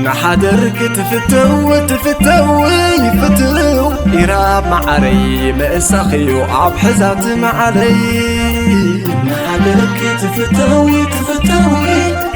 ንሓደር ክትፍተው ትፍተው ይፍትው ኢራብ መዓረይ ምእሳኽዩ ኣብ ሕዛት መዓለይ። ንሓደር ክትፍተው ትፍተው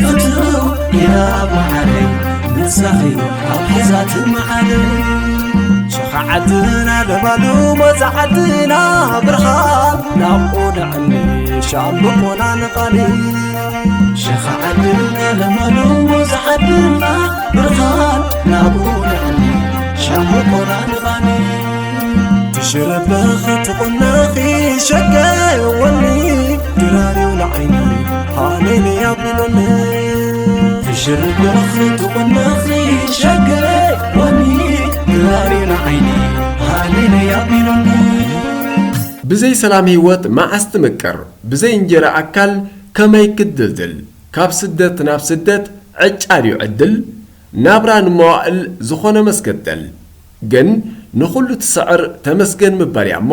ይፍትው ኢራብ መዓረይ ምእሳኽዩ ኣብ ሕዛት መዓለይ። ሸኻ ዓድና ለማሉ ሞዛ ዓድና ብርሃን ናብኡ ንዕኒ ሻምብቆና ንቓኒ። ሸኻ ዓድና ለማሉ ሞዛ ዓድና ብርሃን ናብኡ ንዕኒ ሻምብቆና ንቓኒ። ትሽረበኺ ትቑነኺ ሸገወኒ ድራርዩ ንዓይኒ ሃሌሉያ ቢሎኒ። ትሽርበኺ ትቑነኺ ሸገወኒ ድራርዩ ንዓይኒ ሃሌሉያ ቢሎኒ። ብዘይ ሰላም ህይወት መዓስ ትምቅር? ብዘይ እንጀራ ኣካል ከመይ ክትድልድል? ካብ ስደት ናብ ስደት ዕጫ ድዩ ዕድል? ናብራ ንመዋእል ዝኾነ መስገደል። ግን ንኹሉ ትስዕር ተመስገን ምባል እያ እሞ፣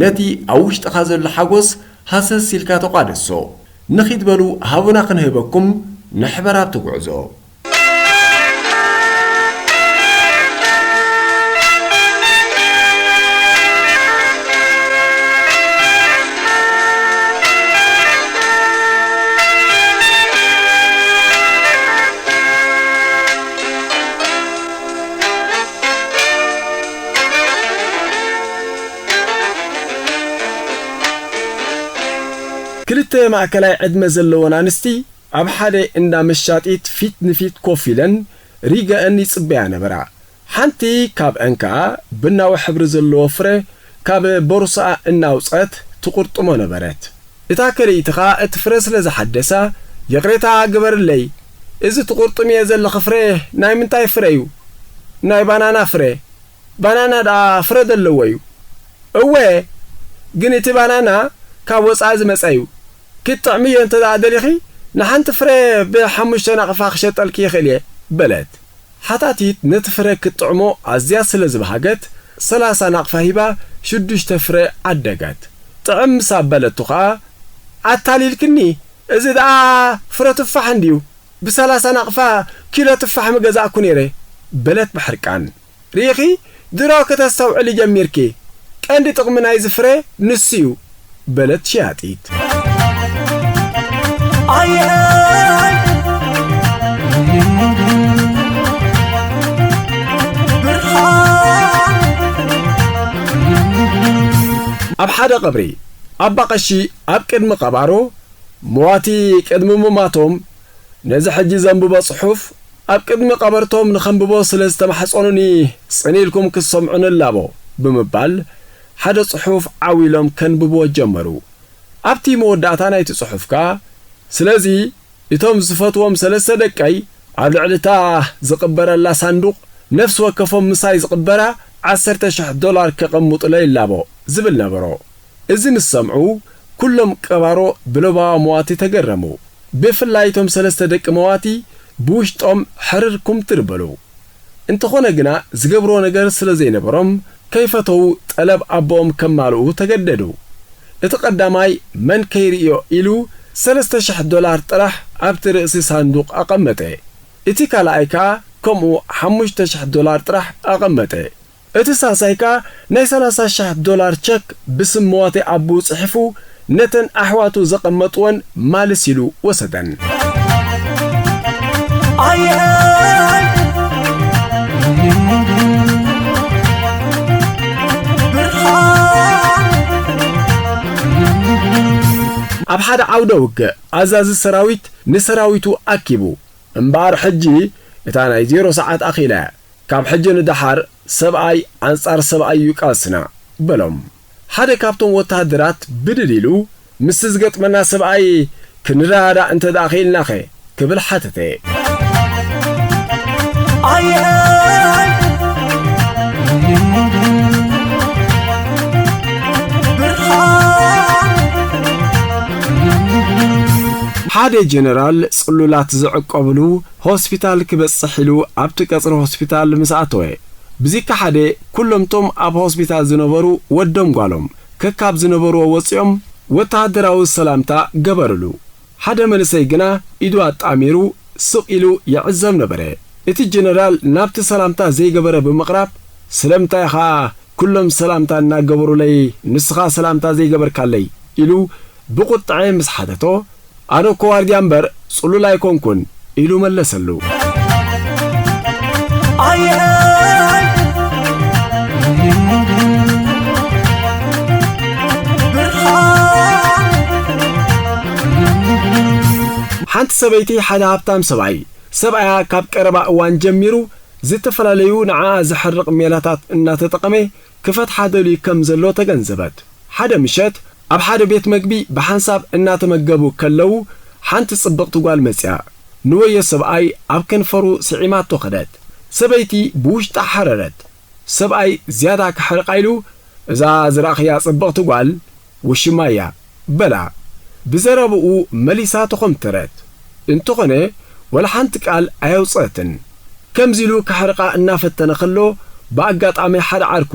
ነቲ ኣብ ውሽጥኻ ዘሎ ሓጎስ ሃሰስ ኢልካ ተቋደሶ። ንኺድ በሉ ሃቡና ክንህበኩም ንሕበር ኣብቲ ጉዕዞ። ክልተ ማእከላይ ዕድመ ዘለወን ኣንስቲ ኣብ ሓደ እንዳ መሻጢት ፊት ንፊት ኮፍ ኢለን ሪገአን ይጽበያ ነበራ። ሓንቲ ካብአን ከኣ ቡናዊ ሕብሪ ዘለዎ ፍረ ካብ ቦርሳኣ እናውጸት ትቑርጥሞ ነበረት። እታ ካልኣይቲ ኸኣ እቲ ፍረ ስለ ዝሓደሳ፣ "ይቕሬታ ግበርለይ፣ እዚ ትቑርጥምዮ ዘለኺ ፍረ ናይ ምንታይ ፍረ እዩ?" "ናይ ባናና ፍረ። ባናና ደኣ ፍረ ዘለዎ እዩ?" "እወ፣ ግን እቲ ባናና ካብ ወጻኢ ዝመጸ እዩ። ክትጥዕምዮ እንተ ደኣ ደሊኺ፣ ንሓንቲ ፍረ ብሓሙሽተ ናቕፋ ክሸጠልኪ ይኽእል እየ" በለት። ሓታቲት ነቲ ፍረ ክትጥዕሞ ኣዝያ ስለ ዝበሃገት፣ ሰላሳ ናቕፋ ሂባ ሽዱሽተ ፍረ ዓደገት። ጥዕም ምስ ኣበለቱ ኸኣ፣ "ኣታሊልክኒ፣ እዚ ደኣ ፍረ ቱፋሕ እንድዩ፣ ብሰላሳ ናቕፋ ኪሎ ቱፋሕ ምገዛእኩ ነይረ" በለት ብሕርቃን። "ርኢኺ፣ ድሮ ከተስተውዕሊ ጀሚርኪ። ቀንዲ ጥቕሚ ናይዚ ፍረ ንሱ እዩ" በለት ሸያጢት። ኣየይ! ብርሃን! ኣብ ሓደ ቀብሪ፣ ኣባ ቀሺ ኣብ ቅድሚ ቀባሮ፣ መዋቲ ቅድሚ ምማቶም፣ ነዚ ሕጂ ዘንብቦ ጽሑፍ ኣብ ቅድሚ ቀበርቶም ንኸንብቦ ስለ ዝተማሕጸኑኒ፣ ጽን ኢልኩም ክትሰምዑኒ እላቦ፣ ብምባል ሓደ ጽሑፍ ዓው ኢሎም ከንብብዎ ጀመሩ። ኣብቲ መወዳእታ ናይቲ ጽሑፍ ከኣ፣ ስለዚ እቶም ዝፈትዎም ሰለስተ ደቀይ ኣብ ልዕሊ እታ ዝቕበረላ ሳንዱቕ ነፍሲ ወከፎም ምሳይ ዝቕበራ ዓሰርተ ሽሕ ዶላር ከቐምጡለይ እላቦ፣ ዝብል ነበሮ። እዚ ምስ ሰምዑ፣ ኩሎም ቀባሮ ብለባዋ መዋቲ ተገረሙ። ብፍላይ እቶም ሰለስተ ደቂ መዋቲ ብውሽጦም ሕርር ኩምትር በሉ። እንተኾነ ግና፣ ዝገብርዎ ነገር ስለ ዘይነበሮም፣ ከይፈተዉ ጠለብ ኣቦኦም ከማልኡ ተገደዱ። እቲ ቀዳማይ መን ከይርእዮ ኢሉ ሰለስተ ሽሕ ዶላር ጥራሕ ኣብቲ ርእሲ ሳንዱቕ ኣቐመጠ። እቲ ካልኣይ ከኣ ከምኡ ሓሙሽተ ሽሕ ዶላር ጥራሕ ኣቐመጠ። እቲ ሳልሳይ ከኣ ናይ ሰላሳ ሽሕ ዶላር ቸክ ብስም መዋቲ ኣቦኡ ጽሒፉ ነተን ኣሕዋቱ ዘቐመጥወን ማልስ ኢሉ ወሰደን። ኣየይ! ብርሃን! ኣብ ሓደ ዓውደ ውግእ ኣዛዚ ሰራዊት ንሰራዊቱ ኣኪቡ፣ እምበኣር ሕጂ እታ ናይ ዜሮ ሰዓት ኣኺላ እያ። ካብ ሕጂ ንደሓር ሰብኣይ ኣንጻር ሰብኣይ እዩ ቃልስና፣ በሎም። ሓደ ካብቶም ወተሃደራት ብድድ ኢሉ፣ "ምስቲ ዝገጥመና ሰብኣይ ክንረዳዳእ እንተ ደኣ ኽኢልናኸ?" ክብል ሓተተ። ኣየይ! ብርሃን! ሓደ ጀነራል ጽሉላት ዝዕቆብሉ ሆስፒታል ክበጽሕ ኢሉ ኣብቲ ቀጽሪ ሆስፒታል ምስ ኣተወ፣ ብዚካ ሓደ ኩሎምቶም ኣብ ሆስፒታል ዝነበሩ ወዶም ጓሎም ከካብ ዝነበርዎ ወጺኦም ወተሃደራዊ ሰላምታ ገበርሉ። ሓደ መንእሰይ ግና ኢዱ ኣጣሚሩ ስቕ ኢሉ ይዕዘብ ነበረ። እቲ ጀነራል ናብቲ ሰላምታ ዘይገበረ ብምቕራብ፣ "ስለምንታይ ኢኻ ኩሎም ሰላምታ እናገበሩለይ ንስኻ ሰላምታ ዘይገበርካለይ?" ኢሉ ብቑጥዐ ምስ ሓተቶ፣ "ኣነ እኮ ዋርድያ እምበር ጽሉል ኣይኮንኩን" ኢሉ መለሰሉ። ኣየይ! ብርሃን! ሓንቲ ሰበይቲ ሓደ ሃብታም ሰብኣይ፣ ሰብኣያ ካብ ቀረባ እዋን ጀሚሩ ዝተፈላለዩ ንዓኣ ዘሕርቕ ሜላታት እናተጠቐመ ክፈትሓ ደልዩ ከም ዘሎ ተገንዘበት። ሓደ ምሸት ኣብ ሓደ ቤት መግቢ ብሓንሳብ እናተመገቡ ከለዉ፣ ሓንቲ ጽብቕቲ ጓል መጽያ ንወዮ ሰብኣይ ኣብ ከንፈሩ ስዒማቶ ከደት። ሰበይቲ ብውሽጣ ሓረረት። ሰብኣይ ዝያዳ ከሕርቓ ኢሉ፣ "እዛ ዝረኣኽያ ጽብቕቲ ጓል ውሽማይ እያ" በላ። ብዘረባኡ መሊሳ ተኾምተረት። እንተኾነ፣ ወላ ሓንቲ ቃል ኣየውጸአትን። ከምዚ ኢሉ ከሕርቓ እናፈተነ ከሎ፣ ብኣጋጣሚ ሓደ ዓርኩ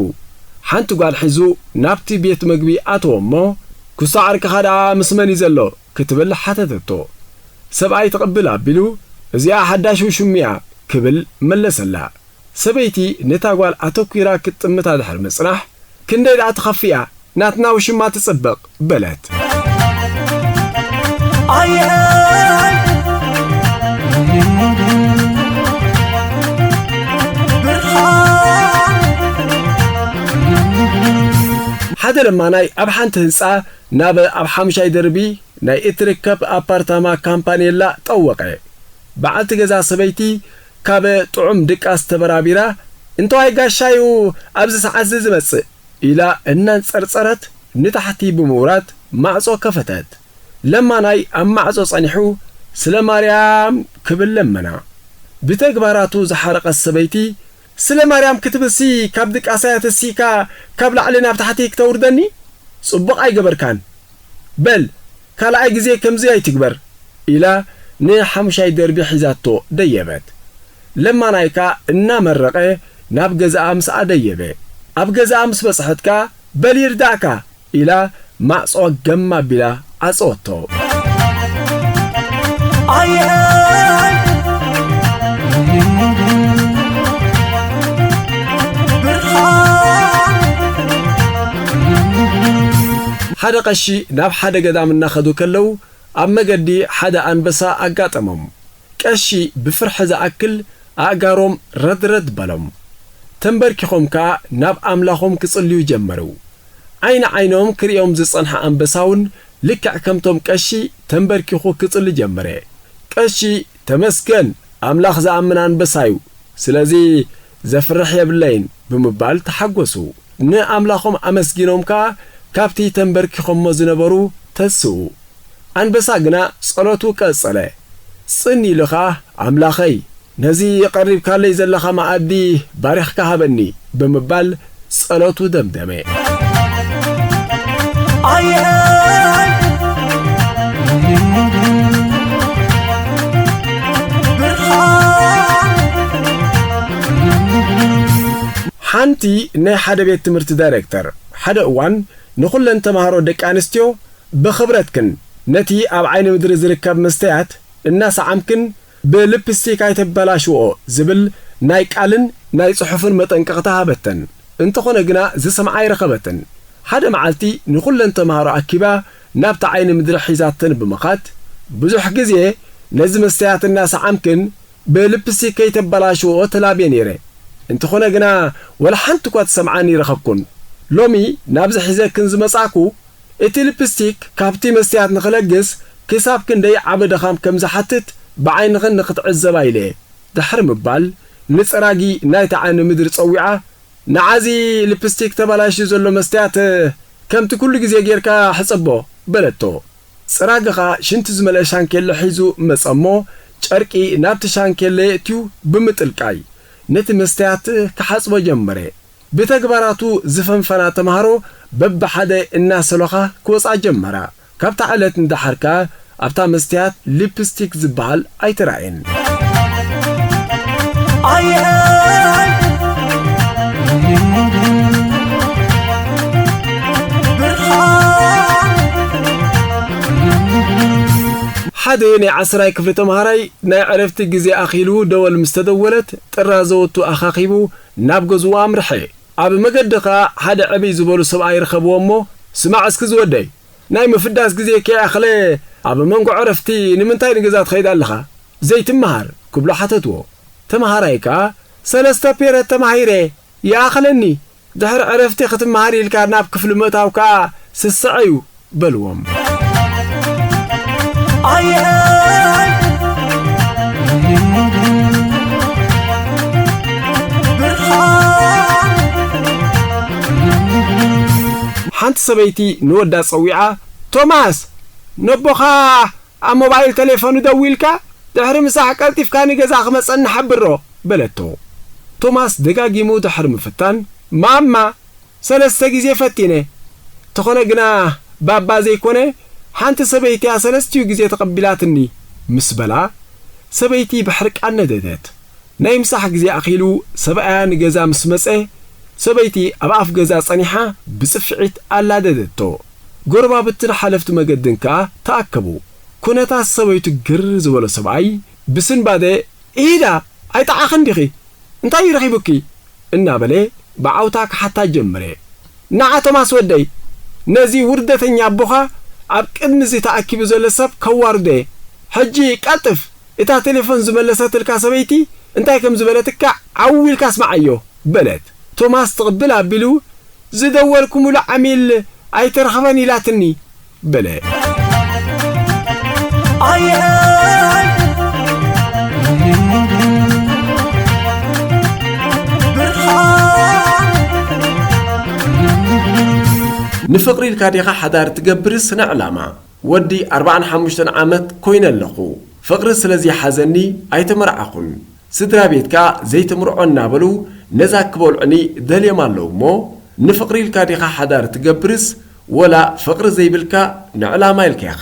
ሓንቲ ጓል ሒዙ ናብቲ ቤት መግቢ ኣተወ እሞ፣ "ክሳ ዓርክኻ ደኣ ምስ መን እዩ ዘሎ?" ክትብል ሓተተቶ። ሰብኣይ ትቕብል ኣቢሉ፣ "እዚኣ ሓዳሽ ውሽሚያ" ክብል መለሰላ። ሰበይቲ ነታ ጓል ኣተኲራ ክትጥምታ ድሕሪ ምጽናሕ፣ "ክንደይ ደኣ ትኸፍእ እያ፣ ናትና ውሽማ ትጽብቕ" በለት። ኣየይ! ብርሃን! ሓደ ለማናይ ኣብ ሓንቲ ህንጻ ናብ ኣብ ሓሙሻይ ደርቢ ናይ እትርከብ ኣፓርታማ ካምፓኔላ ጠወቐ። በዓልቲ ገዛ ሰበይቲ ካብ ጥዑም ድቃስ ተበራቢራ፣ "እንተዋይ ጋሻዩ ኣብዚ ሰዓት እዚ ዝመጽእ?" ኢላ እናንጸርጸረት ንታሕቲ ብምውራድ ማዕጾ ከፈተት። ለማናይ ኣብ ማዕጾ ጸኒሑ፣ "ስለ ማርያም" ክብል ለመና። ብተግባራቱ ዝሓረቐት ሰበይቲ፣ "ስለ ማርያም ክትብልሲ ካብ ድቃሳያ ተሲእካ ካብ ላዕሊ ናብ ታሕቲ ክተውርደኒ? ጽቡቕ ኣይገበርካን። በል፣ ካልኣይ ግዜ ከምዚ ኣይትግበር" ኢላ ንሓሙሻይ ደርቢ ሒዛቶ ደየበት። ለማናይ ከኣ እናመረቐ ናብ ገዛኣ ምስኣ ደየበ። ኣብ ገዛኣ ምስ በጽሐት ከኣ፣ "በል ይርዳእካ" ኢላ ማዕጾ ገም ኣቢላ ዓጸወቶ። ኣየይ! ብርሃን! ሓደ ቀሺ ናብ ሓደ ገዳም እናኸዱ ከለዉ፣ ኣብ መገዲ ሓደ ኣንበሳ ኣጋጠሞም። ቀሺ ብፍርሒ ዝኣክል ኣእጋሮም ረድረድ በሎም። ተንበርኪኾም ከኣ ናብ ኣምላኾም ክጽልዩ ጀመሩ። ዓይኒ ዓይኖም ክርእዮም ዝጸንሐ ኣንበሳ እውን ልክዕ ከምቶም ቀሺ ተንበርኪኹ ክጽሊ ጀመረ። ቀሺ፣ "ተመስገን፣ ኣምላኽ ዝኣምን ኣንበሳ እዩ፣ ስለዚ ዘፍርሕ የብለይን" ብምባል ተሓጎሱ። ንኣምላኾም ኣመስጊኖም ከኣ ካብቲ ተንበርኪኾሞ ዝነበሩ ተስኡ። ኣንበሳ ግና ጸሎቱ ቀጸለ። ጽን ኢሉ ኸኣ፣ "ኣምላኸይ፣ ነዚ ቀሪብካለይ ዘለኻ መኣዲ ባሪኽካ ሃበኒ" ብምባል ጸሎቱ ደምደመ። ኣየይ! ብርሃን! ሓንቲ ናይ ሓደ ቤት ትምህርቲ ዳይሬክተር፣ ሓደ እዋን ንኹለን ተማሃሮ ደቂ ኣንስትዮ፣ "ብኽብረትክን ነቲ ኣብ ዓይኒ ምድሪ ዝርከብ መስተያት እናሰዓምክን ብልፕስቲክ ኣይተበላሽዎ" ዝብል ናይ ቃልን ናይ ጽሑፍን መጠንቀቕታ ሃበተን። እንተኾነ ግና ዝሰምዓ ኣይረኸበትን። ሓደ መዓልቲ ንኹለን ተማሃሮ ኣኪባ ናብቲ ዓይኒ ምድሪ ሒዛተን ብምኻድ፣ "ብዙሕ ግዜ ነዚ መስተያት እናሰዓምክን ብልፕስቲክ ከይተበላሽዎ ተላብየ ነይረ። እንተኾነ ግና ወላ ሓንቲ እኳ ትሰምዓኒ ይረኸብኩን። ሎሚ ናብዚ ሒዘክን ዝመጻእኩ፣ እቲ ልፕስቲክ ካብቲ መስትያት ንኽለግስ ክሳብ ክንደይ ዓቢ ድኻም ከም ዝሓትት ብዓይንኽን ንኽትዕዘባ ኢለ" ድሕሪ ምባል፣ ንጸራጊ ናይቲ ዓይኒ ምድሪ ጸዊዓ፣ "ንዓዚ ልፕስቲክ ተበላሽዩ ዘሎ መስትያት ከምቲ ኩሉ ግዜ ጌርካ ሕጸቦ" በለቶ። ጽራግኻ ሽንቲ ዝመልአ ሻንኬለ ሒዙ መጸ እሞ፣ ጨርቂ ናብቲ ሻንኬለ የእትዩ ብምጥልቃይ፣ ነቲ መስተያት ክሓጽቦ ጀመረ። ብተግባራቱ ዝፈንፈና ተማሃሮ በብሓደ እናሰሎኻ ክወጻ ጀመራ። ካብታ ዕለት ንደሓር ከኣ ኣብታ መስተያት ሊፕስቲክ ዝበሃል ኣይተራእየን። ኣየይ! ብርሃን! ሓደ ናይ ዓስራይ ክፍሊ ተምሃራይ ናይ ዕረፍቲ ግዜ ኣኺሉ ደወል ምስ ተደወለት፣ ጥራዘወቱ ኣኻኺቡ ናብ ገዝኡ ኣምርሐ። ኣብ መገዲ ኸኣ ሓደ ዕብይ ዝበሉ ሰብኣይ ረኸብዎ እሞ፣ "ስማዕ እስኪ ዝወደይ፣ ናይ ምፍዳስ ግዜ ከይኣኽለ ኣብ መንጎ ዕረፍቲ ንምንታይ ንገዛ ትኸይድ ኣለኻ? ዘይትመሃር?" ክብሉ ሓተትዎ። ተምሃራይ ከኣ፣ "ሰለስተ ፔረድ ተማሂረ፣ ይኣኽለኒ፣ ድሕሪ ዕረፍቲ ክትመሃር ኢልካ ናብ ክፍሊ ምእታው ከኣ ስስዐ እዩ" በልዎም። ኣየይ ብርሃን። ሓንቲ ሰበይቲ ንወዳ ጸዊዓ፣ "ቶማስ፣ ነቦኻ ኣብ ሞባይል ተሌፎኑ ደዊልካ፣ ድሕሪ ምሳሕ ቀልጢፍካ ንገዛ ክመጸኒ ሓብሮ" በለቶ። ቶማስ ደጋጊሙ ድሕሪ ምፍታን፣ "ማማ፣ ሰለስተ ግዜ ፈቲነ፣ እንተኾነ ግና ባባ ዘይኮነ፣ ሓንቲ ሰበይቲ እያ ሰለስቲኡ ግዜ ተቐቢላትኒ" ምስ በላ፣ ሰበይቲ ብሕርቃን ነደደት። ናይ ምሳሕ ግዜ ኣኺሉ ሰብኣያ ንገዛ ምስ መጸ፣ ሰበይቲ ኣብ ኣፍ ገዛ ጸኒሓ ብጽፍዒት ኣላደደቶ። ጎረባብትን ሓለፍቲ መገድን ከኣ ተኣከቡ። ኩነታት ሰበይቱ ግር ዝበሎ ሰብኣይ ብስንባደ፣ "ኢዳ፣ ኣይጠዓኽን ዲኺ? እንታይ እዩ ረኺቡኪ?" እናበለ ብዓውታ ክሓታ ጀመረ። "ንዓ ቶማስ ወደይ፣ ነዚ ውርደተኛ ኣቦኻ ኣብ ቅድሚ እዚ ተኣኪቡ ዘሎ ሰብ ከዋርዶ እየ። ሕጂ ቀልጥፍ፣ እታ ቴሌፎን ዝመለሰትልካ ሰበይቲ እንታይ ከም ዝበለትካ ዓው ኢልካ ኣስምዓዮ" በለት። ቶማስ ትቕብል ኣቢሉ፣ "ዝደወልኩምሉ ዓሚል ኣይተረኽበን ኢላትኒ" በለ። ኣየይ ብርሃን። ንፍቕሪ ኢልካ ዲኻ ሓዳር ትገብርስ ንዕላማ? ወዲ ኣርባዓን ሓሙሽተን ዓመት ኮይነ ኣለኹ። ፍቕሪ ስለ ዝይሓዘኒ ኣይተመርዓኹን። ስድራ ቤትካ ዘይተምርዖ እናበሉ ነዛ ክበልዑኒ ደልዮም ኣለዉ እሞ፣ ንፍቕሪ ኢልካ ዲኻ ሓዳር ትገብርስ፣ ወላ ፍቕሪ ዘይብልካ ንዕላማ ኢልካ ኢኻ?